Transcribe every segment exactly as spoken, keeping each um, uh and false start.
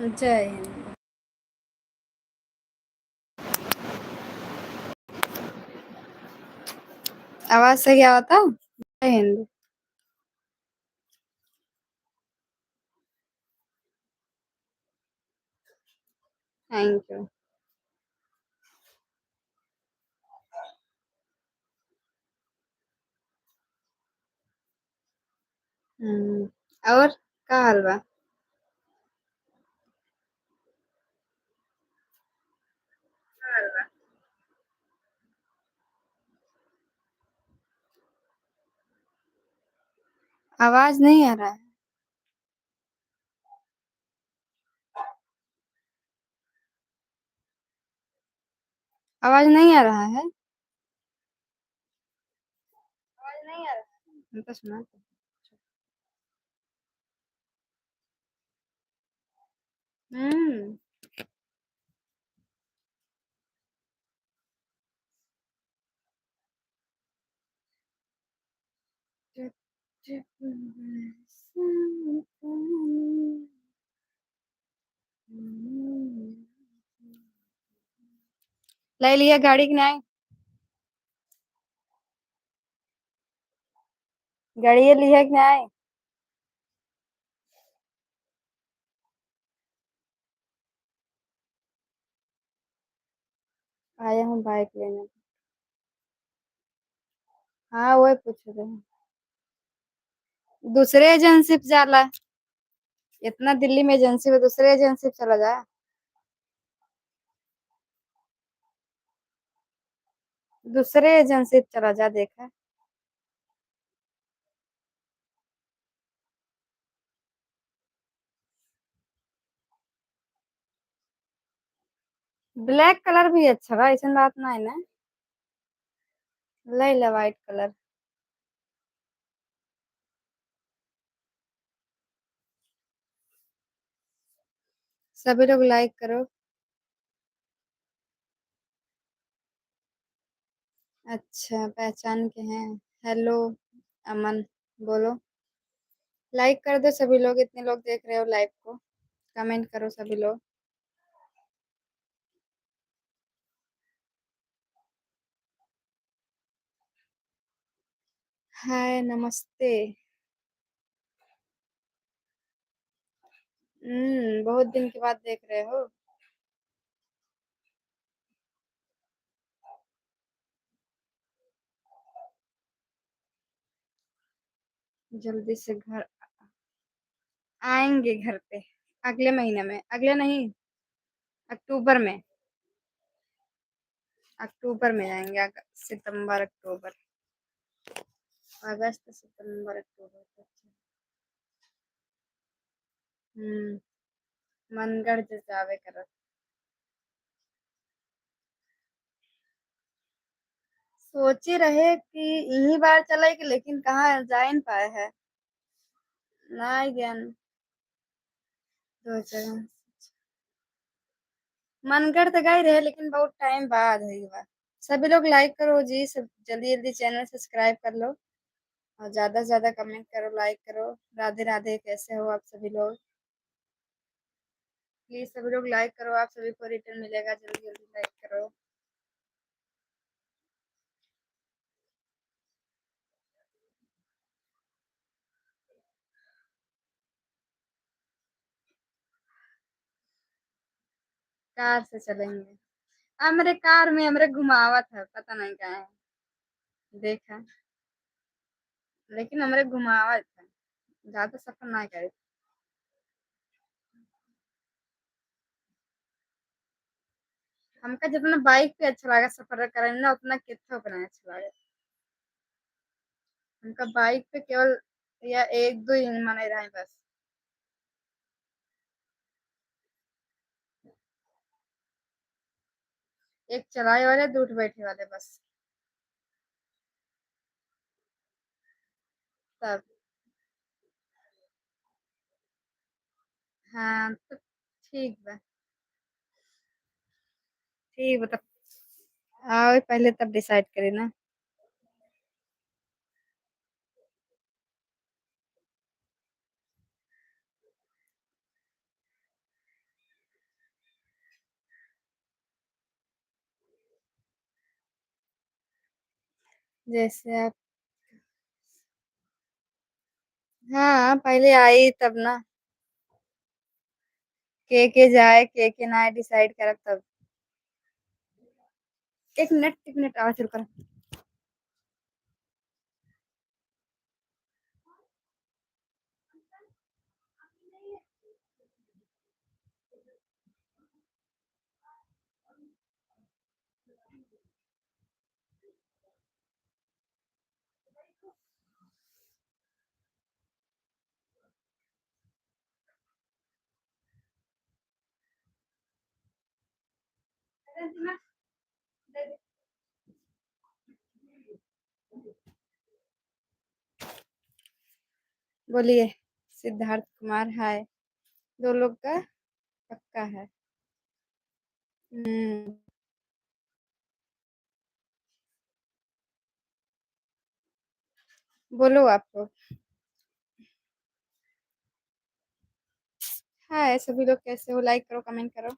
जय हिंद। आवाज सही आवता? जय हिंद। Thank you. हम्म, और का हाल बा? आवाज नहीं आ रहा है। आवाज नहीं आ रहा है? आवाज नहीं आ रहा है? हम तो सुना तो। हम्म। लै लिया गाड़ी कि नाई? गाड़िए लिया कि नाई? आया हूँ बाइक लेने। हाँ, वही पूछ रहे हैं। दूसरे एजेंसी पे जाला। इतना दिल्ली में एजेंसी में, दूसरे एजेंसी पे चला जा। दूसरे एजेंसी पे चला जा, देखा। ब्लैक कलर भी अच्छा बा, ऐसन बात ना है ना। ले ले व्हाइट कलर। सभी लोग लाइक करो। अच्छा, पहचान के हैं। हेलो अमन, बोलो। लाइक कर दो सभी लोग, इतने लोग देख रहे हो लाइव को, कमेंट करो सभी लोग। हाय, नमस्ते। हम्म, बहुत दिन के बाद देख रहे हो। जल्दी से घर आएंगे, घर पे अगले महीने में, अगले नहीं, अक्टूबर में। अक्टूबर में जाएंगे, अग-, सितंबर, अक्टूबर, अगस्त, सितंबर, अक्टूबर। हम्म, मनगढ़ जे जावे करत। सोचे रहे कि इही बार चले के, लेकिन कहाँ जाए न पाए है। ना ज्ञान। दो जगह। मनगढ़ तो गई रहे, लेकिन बहुत टाइम बाद हुई बा। सभी लोग लाइक करो जी, सब जल्दी जल्दी चैनल सब्सक्राइब कर लो और ज्यादा से ज्यादा कमेंट करो, लाइक करो। राधे राधे, कैसे हो आप सभी लोग? प्लीज सभी लोग लाइक करो, आप सभी को रिटर्न मिलेगा, जल्दी जल्दी लाइक करो। कार से चलेंगे। हमरे कार में हमरे घुमावत है, पता नहीं काहे। देखा, लेकिन हमरे घुमावत है, ज्यादा सफर ना करे। हमका जितना बाइक पे अच्छा लागे सफर करे ना, उतना केथो पे नहीं अच्छा लागे। हमका बाइक पे केवल या एक दो ही मने रहे बस। एक चलाए वाले, दो बैठे वाले बस। तब हाँ, तो ठीक बा। ठीक बा, तब आओ पहले, तब डिसाइड करी ना। जैसे आप, हाँ, पहले आई तब ना। के के जाए, के के ना decide करब तब। एक मिनट, एक मिनट, आवाज शुरू कर। बोलिए, सिद्धार्थ कुमार, हाय। दो लोग का पक्का है। हम्म। बोलो आप लोग। हाय सभी लोग, कैसे हो? Like करो, comment करो।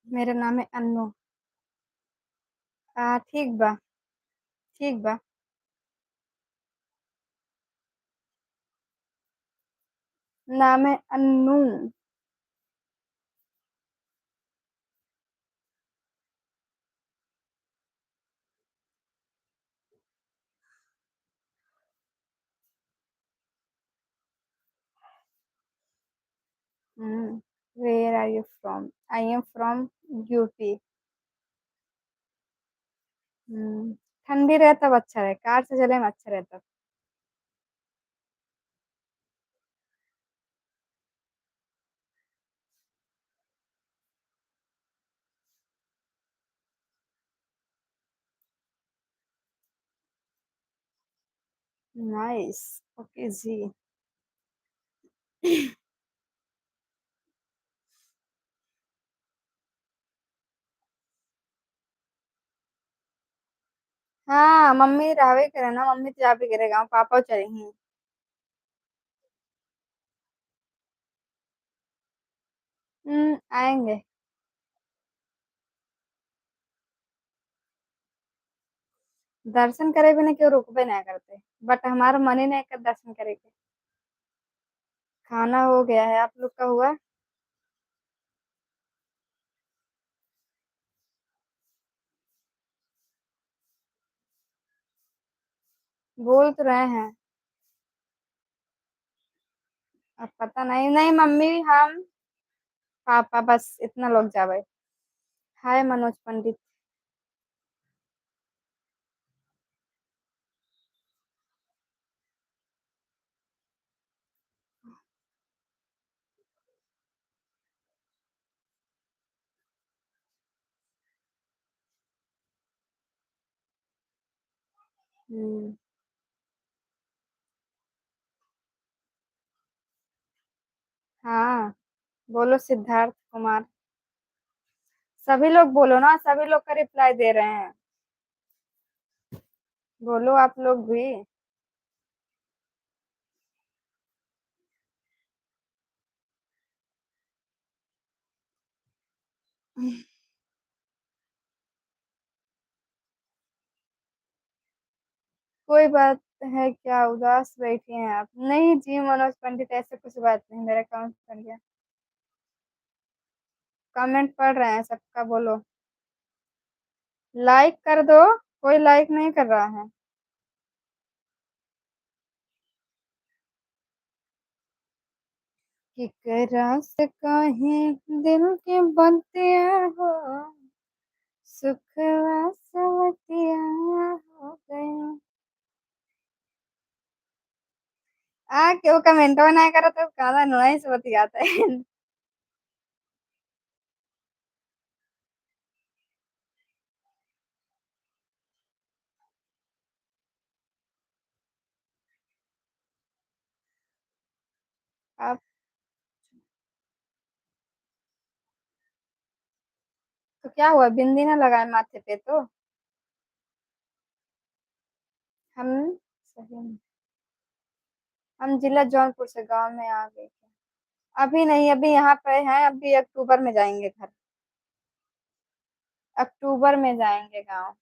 मेरा नाम है अन्नू। आ, ठीक बा, ठीक बा। नाम है अन्नू। हम्म, where are you from? I am from U P। हम्म, ठंडी रहे तब अच्छा रहे, car से चले में अच्छा रहे तब। Nice, OK जी। हाँ, मम्मी रहबे करे ना, मम्मी तो जाबे करे गाँव, पापा चले ही। हम्म, आएंगे। दर्शन करे बिना केहू रुकबे ना करते, but हमारा मन ही नहीं कर दर्शन करे के। खाना हो गया है, आप लोग का हुआ? बोल तो रहे हैं, अब पता नहीं। नहीं, मम्मी, हम, पापा, बस इतना लोग जावे। हाय मनोज पंडित। हम्म। हाँ, बोलो सिद्धार्थ कुमार। सभी लोग बोलो ना, सभी लोग का reply दे रहे हैं। बोलो आप लोग भी। कोई बात है क्या, उदास बैठे हैं आप? नहीं जी मनोज पंडित, ऐसे कुछ बात नहीं, मेरा account बन गया। Comment पढ़ रहे हैं सबका, बोलो। Like कर दो, कोई like नहीं कर रहा है। केकरा से कहीं दिल के बतिया हो, सुखवा सवतिया हो गया। आ, केहू commentवा ना करत, तो काला noise बतियात है। आप तो क्या हुआ, बिंदी ना लगाए माथे पे तो? हम सही में। हम जिला जौनपुर से गांव में आ गए थे। अभी नहीं, अभी यहाँ पे हैं, अभी अक्टूबर में जाएंगे घर। अक्टूबर में जाएंगे गांव।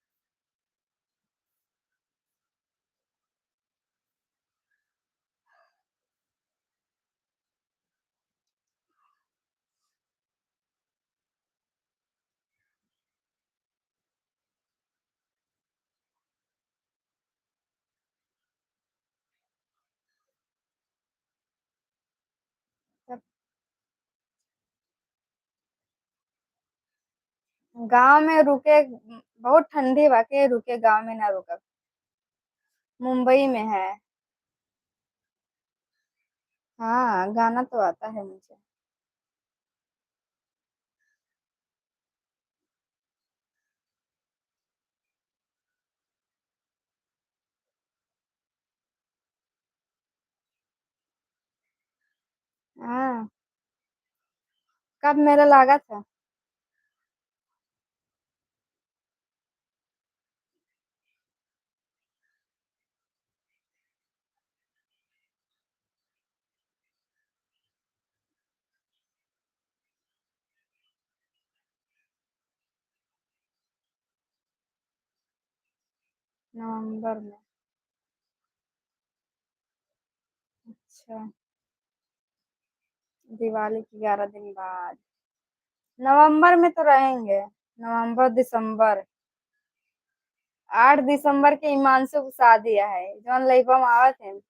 गांव में रुके, बहुत ठंडी बा, के रुके, गांव में ना रुकब। मुंबई में है। हाँ, गाना तो आता है मुझे। हाँ। कब मेला लागत है? नवंबर में। अच्छा, दिवाली के ग्यारह दिन बाद। नवंबर में तो रहेंगे, नवंबर, दिसंबर। आठ दिसंबर के हिमांशु की शादी है, जौन लइबा में आवत है।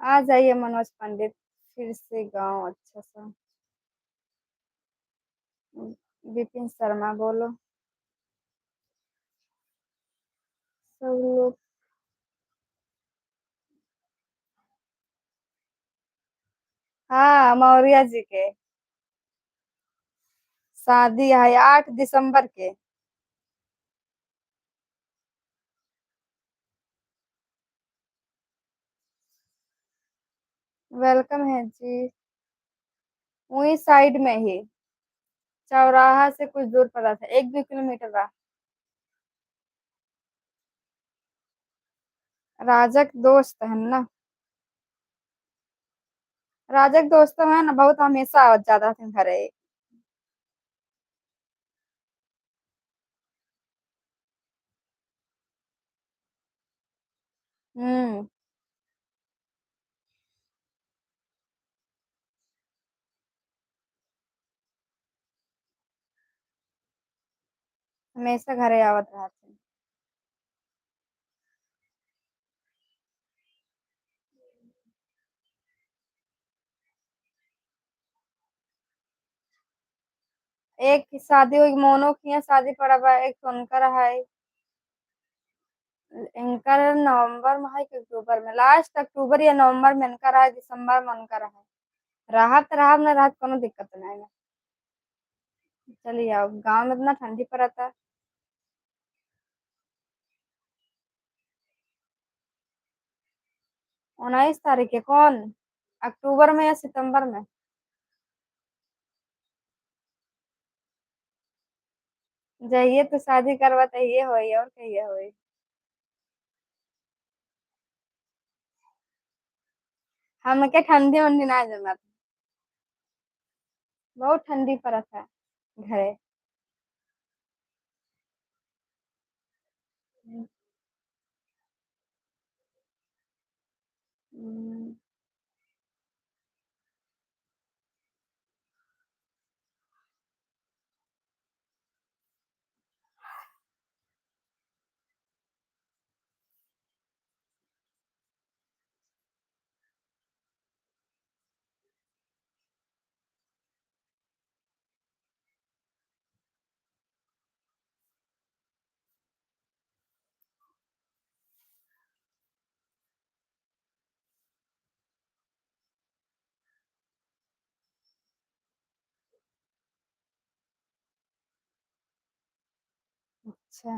आ जाइए मनोज पंडित फिर से गांव अच्छा सा। विपिन शर्मा बोलो। सब लोग। हाँ, मौर्या जी के शादी है आठ दिसंबर के। वेलकम है जी। वही साइड में ही, चौराहा से कुछ दूर पड़ा था, एक दो किलोमीटर बा। राजा के दोस्त है ना, राजा के दोस्त है ना, बहुत हमेशा आवत जात रहते हैं घरे। हम्म। हमेशा घरे आवत रहत है। एक शादी हुई, मोनो किया शादी पड़ा बा, एक तो उनकर है, इनकर नवंबर में है कि अक्टूबर में, लास्ट अक्टूबर या नवंबर में इनकर है, दिसंबर में उनकर है। रहब त रहब, ना रहब, कोनो दिक्कत नहीं है। चलिए, अब गाँव में इतना ठंडी पड़ता। उन्नीस तारीख के कौन? अक्टूबर में या सितंबर में? जहिए तू शादी करवा, तहिए होई, और कहिए होई? हमके ठंडी उंडी ना जमत, बहुत ठंडी पड़त है घरे। हम्म। अच्छा।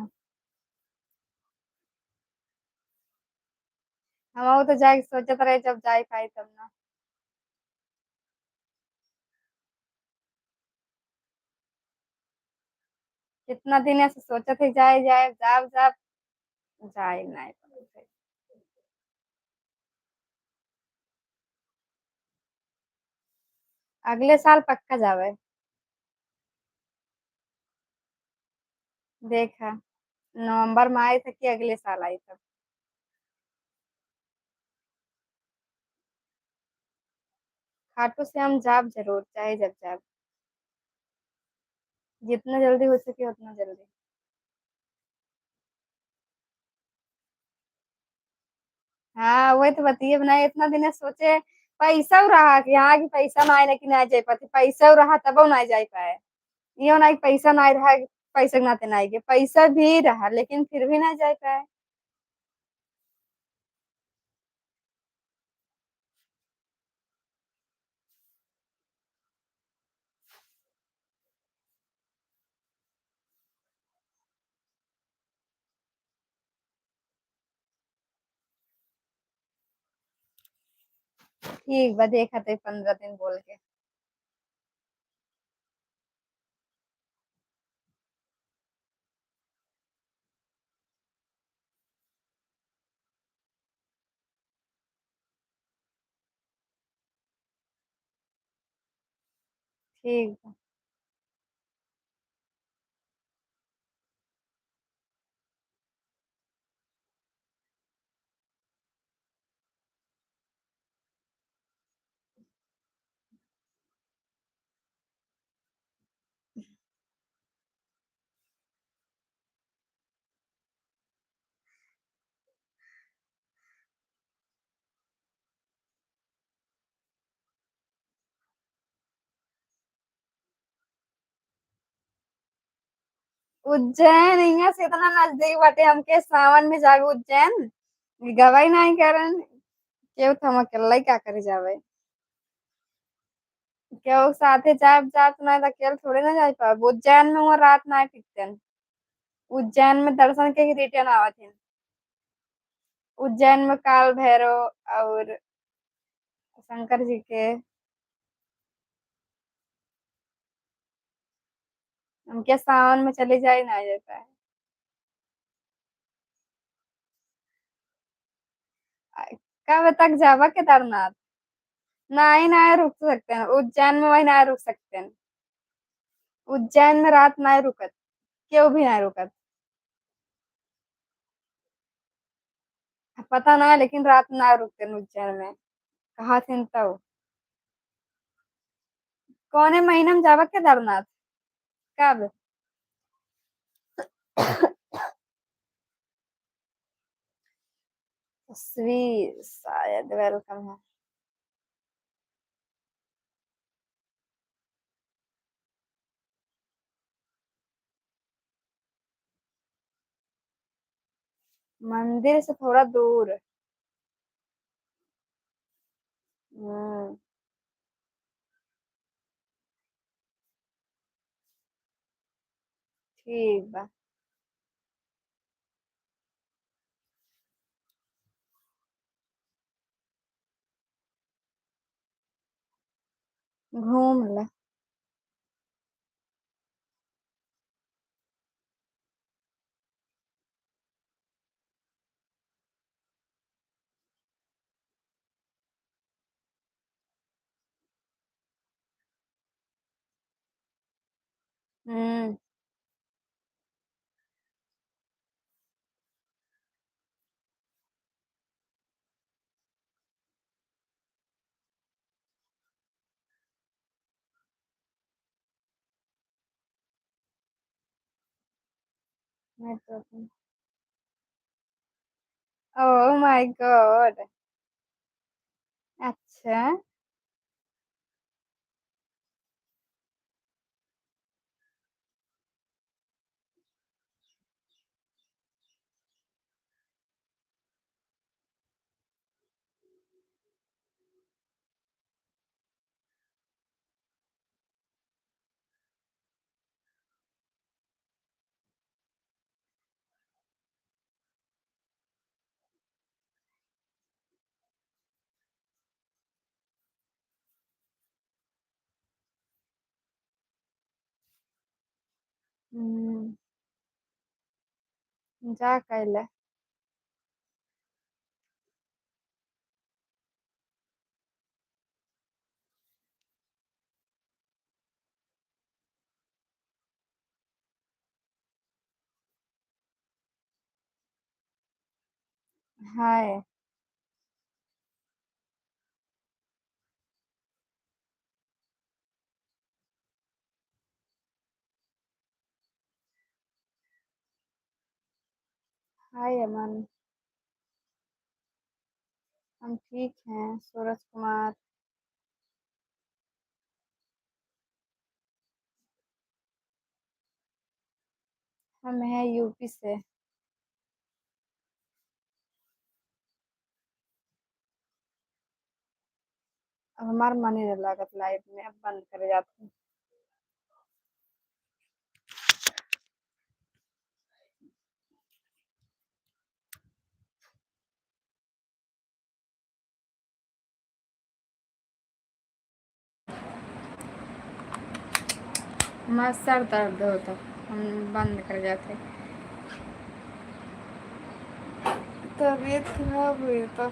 हम तो जाए के सोचत रहे, जब जाए पाई तब ना। कितना दिन से सोचत है, जाए, जाए, जाब, जाब, जाए नहीं। अगले साल पक्का जावे। देखा, नवंबर में आई था कि अगले साल आई तब। खाटू श्याम जाब जरूर, चाहे जब जाब, जितना जल्दी हो सके उतना जल्दी। हाँ, वही तो बतिये बनाए, इतना दिन सोचे, पैसा रहा कि हाँ, कि पैसा ना आए ना, कि ना जाए पाती, पैसा रहा तब ना जाए पाए। ये ना कि पैसा ना रहा, पैसा के नाते ना आए, पैसा भी रहा लेकिन फिर भी ना जाए पाए। ठीक बा, देखत है पंद्रह दिन बोल के। ठीक बा। उज्जैन यहाँ से इतना नजदीक बाटे, हमके सावन में जावे उज्जैन, गवाई नहीं करन, केहू तो हम अकेला ही का करे जावे, केहू साथे जाब जात नहीं तो अकेले थोड़े ना जाए पावे। उज्जैन में वो रात नहीं टिकते, उज्जैन में दर्शन के ही रिटर्न आवत हैं। उज्जैन में काल भैरव और शंकर जी के, हमके सावन में चले जाए ना जाता है। आ, कब तक जाबा केदारनाथ? नहीं, नहीं रुक सकते हैं, उज्जैन में वही नहीं रुक सकते हैं। उज्जैन में रात नहीं रुकत, केहू भी नहीं रुकत। पता ना, लेकिन रात ना रुकते उज्जैन में, कहा थे तब। कौने महीना में जाबा केदारनाथ? कब? तस्वीर शायद वेलकम है। मंदिर से थोड़ा दूर। हम्म। ठीक बा। घूम ले। हम्म। Oh my God। अच्छा। हम्म। जा कैले। हाय। हाय अमन। हम ठीक हैं, सूरज कुमार। हम हैं यूपी से। अब हमार मन ही नहीं लागत लाइव में, अब बंद करे जाते हैं। हमार सर दर्द होता, हम बंद कर जाते। तबीयत खराब हुई तो।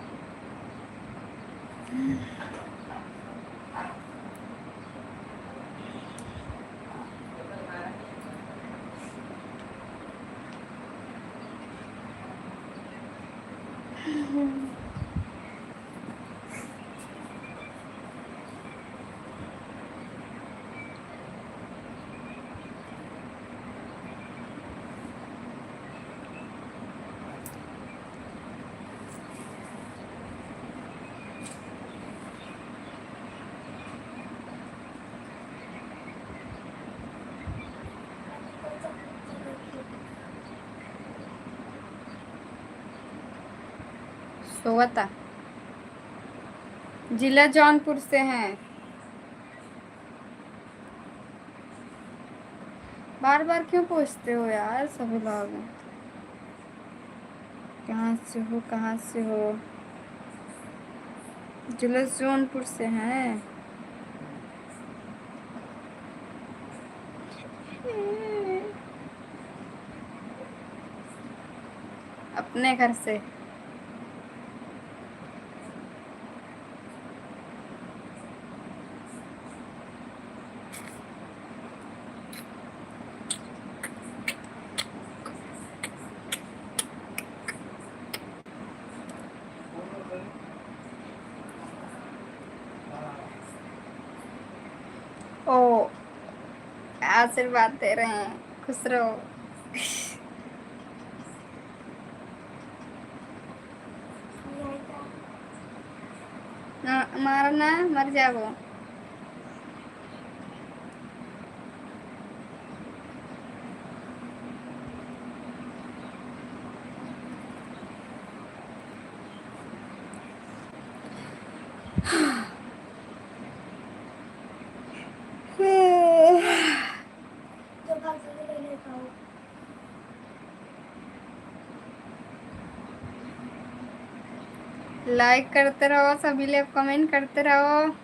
सोवता। जिला जौनपुर से हैं। बार बार क्यों पूछते हो यार सभी लोग, कहाँ से हो, कहाँ से हो? जिला जौनपुर से हैं। अपने घर से। ओ, आशीर्वाद दे रहे हैं, खुश रहो। ना, मारो ना, मर जाबो। Like करते रहो सभी लोग, comment करते रहो।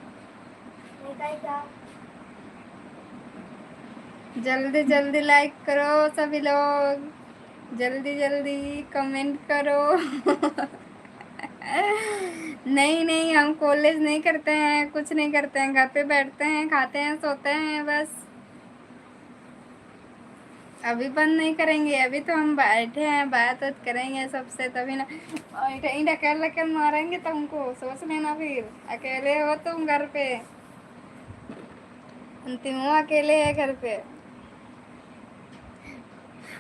जल्दी जल्दी like करो सभी लोग, जल्दी जल्दी comment करो। नहीं, नहीं, हम college नहीं करते हैं, कुछ नहीं करते हैं, घर पे बैठते हैं, खाते हैं, सोते हैं बस। अभी बंद नहीं करेंगे, अभी तो हम बैठे हैं, बात वात करेंगे सबसे, तभी ना। और इधर ही ढकेल ढकेल मारेंगे तुमको, सोच लेना फिर। अकेले हो तुम घर पे, अंतिमो अकेले है घर पे।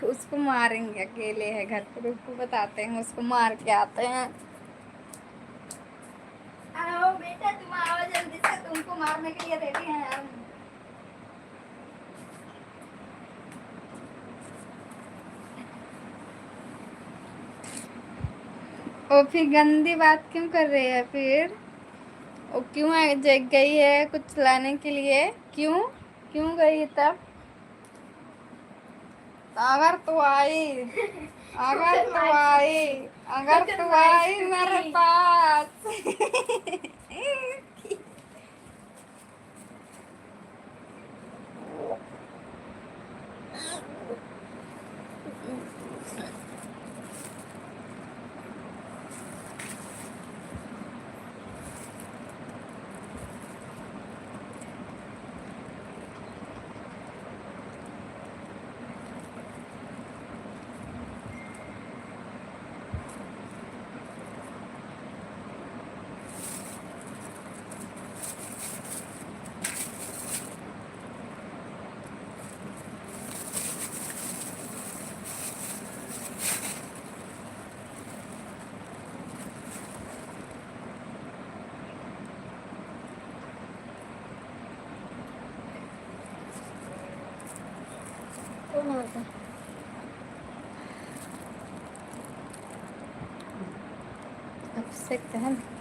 उसको मारेंगे, अकेले है घर पे, उसको बताते हैं, उसको मार के आते हैं। आओ बेटा, तुम आओ जल्दी से, तुमको मारने के लिए ready हैं हम। ओ, फिर गंदी बात क्यों कर रही है फिर? वो क्यों आ, ज-, गई है कुछ लाने के लिए? क्यों, क्यों गई तब? अगर तू आई, अगर तू आई, अगर तू आई मेरे पास। अब सेकते हैं।